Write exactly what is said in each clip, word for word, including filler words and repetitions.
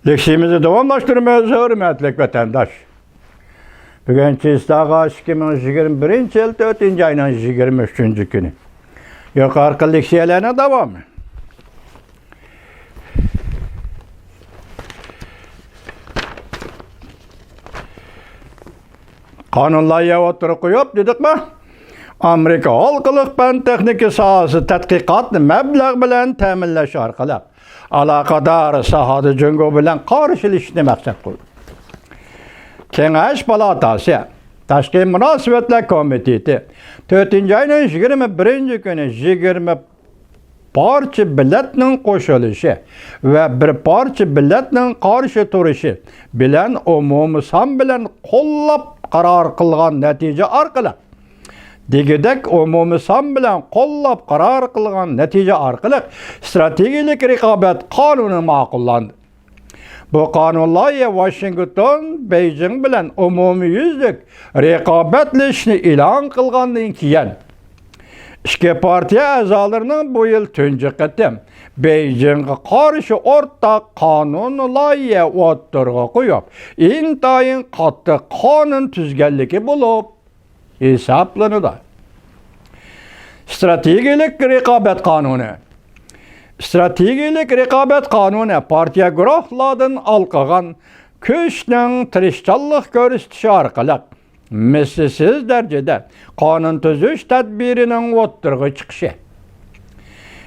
لېكسىيىمىزنى داۋاملاشتۇرىمىز، ھۆرمەتلىك ۋەتەنداش. بۈگۈن چىسلاغا ئىككى مىڭ يىگىرمە بىرىنچى يىل تۆتىنچى ئاينىڭ يىگىرمە ئۈچىنچى كۈنى. يۇقىرىقى لېكسىيەلەرنىڭ داۋامى. قانۇن لايىھە ئوتتۇرىغا قويۇپ دېدۇقمۇ؟ ئامېرىكا ھالقىلىق پەن تېخنىكا ساھەسى تەتقىقاتنى مەبلەغ بىلەن تەمىنلەش ئارقىلىق، ئالاقىدار ساھەدە جۇڭگو بىلەن قارشىلىشىشنى مەقسەت قىلدى. كېڭەش پالاتاسى، تاشقى مۇناسىۋەتلەر كومىتېتى تۆتىنچى ئاينىڭ يىگىرمە بىرىنچى كۈنى يىگىرمە پارچە بېلەتنىڭ قوشۇلۇشى ۋە بىر پارچە بېلەتنىڭ قارشى تۇرۇشى بىلەن ئومۇمىي سان بىلەن قوللاپ قارار قىلغان نەتىجە ئارقىلىق، دېگۈدەك ئومۇمىي سان بىلەن قوللاپ قارار قىلغان نەتىجە ئارقىلىق ئىستراتېگىيەلىك رىقابەت قانۇنى ماقۇللاندى. بۇ قانۇن لايىھە ۋاشىنگتون بېيجىڭ بىلەن ئومۇميۈزلۈك رىقابەتلىشىشنى ئېلان قىلغاندىن كېيىن، ئىككى پارتىيە ئەزالىرىنىڭ بۇ يىل تۇنجى قېتىم بېيجىڭغا قارشى ئورتاق قانۇن لايىھە ئوتتۇرىغا قويۇپ، ئىنتايىن قاتتىق قانۇن تۈزگەنلىكى بولۇپ، ھېسابلىنىدۇ. ئىستراتېگىيەلىك رىقابەت قانۇنى. ئىستراتېگىيەلىك رىقابەت قانۇنى پارتىيە گۇرۇھلاردىن ھالقىغان كۈچنىڭ تىرىشچانلىق كۆرسىتىشى ئارقىلىق مىسلىسىز دەرىجىدە قانۇن تۈزۈش تەدبىرىنىڭ ئوتتۇرىغا چىقىشى.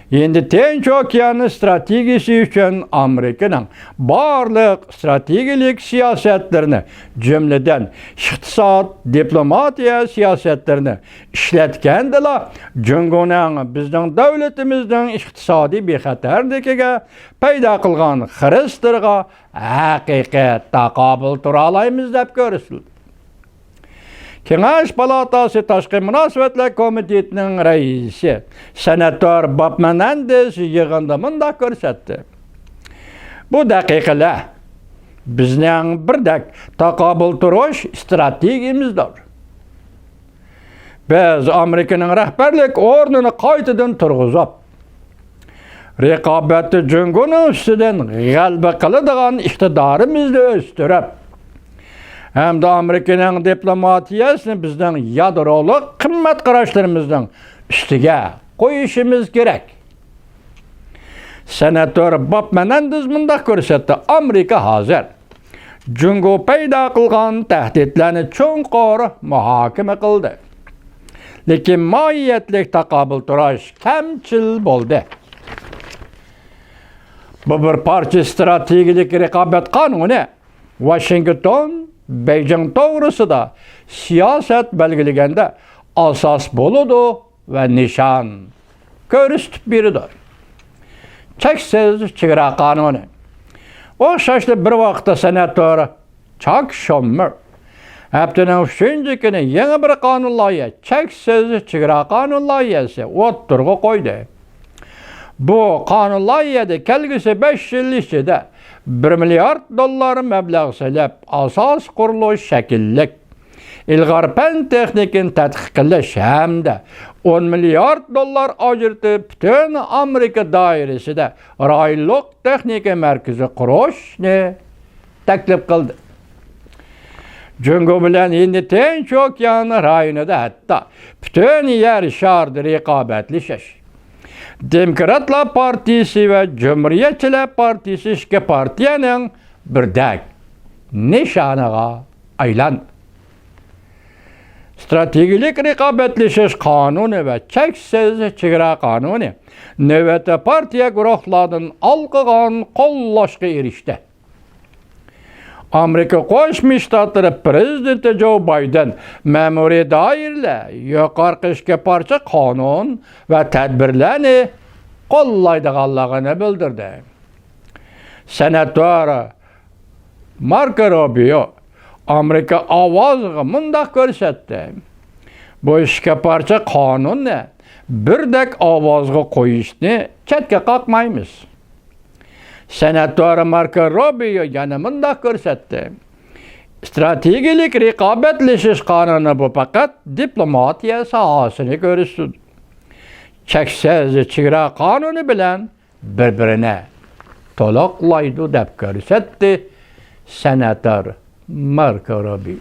ھىندى تىنچ ئوكيان ئىستراتېگىيىسى ئۈچۈن ئامېرىكىنىڭ بارلىق ئىستراتېگىيەلىك سىياسەتلىرىنى، جۈملىدىن ئىقتىساد، دىپلوماتىيە سىياسەتلىرىنى ئىشلەتكەندىلا، جۇڭگونىڭ بىزنىڭ دۆلىتىمىزنىڭ ئىقتىسادىي بىخەتەرلىكىگە پەيدا قىلغان خىرىسلىرىغا ھەقىقىي تاقابىل تۇرالايمىز، دەپ كۆرسىتىلدى. كېڭەش پالاتاسى تاشقى مۇناسىۋەتلەر كومىتېتىنىڭ رەئىسى سېناتور باب مېنەندېز يىغىندا مۇنداق كۆرسەتتى: بۇ دەقىقىلەر بىزنىڭ بىردەك تاقابىل تۇرۇش ئىستراتېگىيىمىزدۇر. بىز ئامېرىكىنىڭ رەھبەرلىك ئورنىنى قايتىدىن تۇرغۇزۇپ، رىقابەتتە جۇڭگونىڭ ئۈستىدىن غەلىبە قىلىدىغان ئىقتىدارىمىزنى ئۆستۈرۈپ، ھەمدە ئامېرىكىنىڭ دىپلوماتىيەسىنى بىزنىڭ يادرولۇق قىممەت قاراشلىرىمىزنىڭ ئۈستىگە قويۇشىمىز كېرەك. سېناتور باب مېنەندېز مۇنداق كۆرسەتتى: ئامېرىكا ھازىر جۇڭگو پەيدا قىلغان تەھدىتلەرنى چوڭقۇر مۇھاكىمە قىلدى. لېكىن ماھىيەتلىك تاقابىل تۇرۇش كەمچىل بولدى. بۇ بىر پارچە ئىستراتېگىيەلىك رىقابەت قانۇنى ۋاشىنگتون بېيجىڭ توغرىسىدا سىياسەت بەلگىلىگەندە ئاساس بولىدۇ ۋە نىشان كۆرسىتىپ بېرىدۇ. چەكسىز چېگرا قانۇنى. ئوخشاشلا بىر ۋاقىتتا سېناتور چاك شوممېر ھەپتىنىڭ ئۈچىنچى كۈنى يېڭى بىر قانۇن لايىھە، چەكسىز چېگرا قانۇن لايىھەسى ئوتتۇرىغا قويدى. بۇ قانۇن لايىھەدە كەلگۈسى بەش يىل ئىچىدە بىر مىليارد دوللار مەبلەغ سېلىپ، ئاساسىي قۇرۇلۇش شەكىللىك، ئىلغار پەن تېخنىكىنى تەتقىق قىلىش ھەمدە ئون مىليارد دوللار ئاجرىتىپ، پۈتۈن ئامېرىكا دائىرىسىدە رايونلۇق تېخنىكا مەركىزى قۇرۇشنى تەكلىپ قىلدى. جۇڭگو بىلەن ھىندى تىنچ ئوكيان رايونىدا، ھەتتا پۈتۈن يەر شارىدا رىقابەتلىشىش دېموكراتلار پارتىيىسى ۋە جۇمھۇرىيەتچىلەر پارتىيىسى ئىككى پارتىيەنىڭ بىردەك نىشانىغا ئايلاندى. ئىستراتېگىيەلىك رىقابەتلىشىش قانۇنى ۋە چەكسىز چېگرا قانۇنى نۆۋەتتە پارتىيە گۇرۇھلاردىن ھالقىغان قوللاشقا ئېرىشتى. ئامېرىكا قوشما شتاتلىرى پىرېزىدېنتى جو بايدېن مەمۇرىي دائىرىلەر يۇقىرىقى ئىككى پارچە قانۇن ۋە تەدبىرلەرنى قوللايدىغانلىقىنى بىلدۈردى. سېناتور ماركو روبىيو ئامېرىكا ئاۋازىغا مۇنداق كۆرسەتتى: بۇ ئىككى پارچە قانۇننى بىردەك ئاۋازغا قويۇشنى چەتكە قاقمايمىز. سېناتور ماركو روبىيو يەنە مۇنداق كۆرسەتتى: ئىستراتېگىيەلىك رىقابەتلىشىش قانۇنى بۇ پەقەت دىپلوماتىيە ساھەسىنى كۆرسىتىدۇ. چەكسىز چېگرا قانۇنى بىلەن بىر-بىرىنى تالاقلايدۇ دەپ كۆرسەتتى سەنئەتكار ماركو روبى.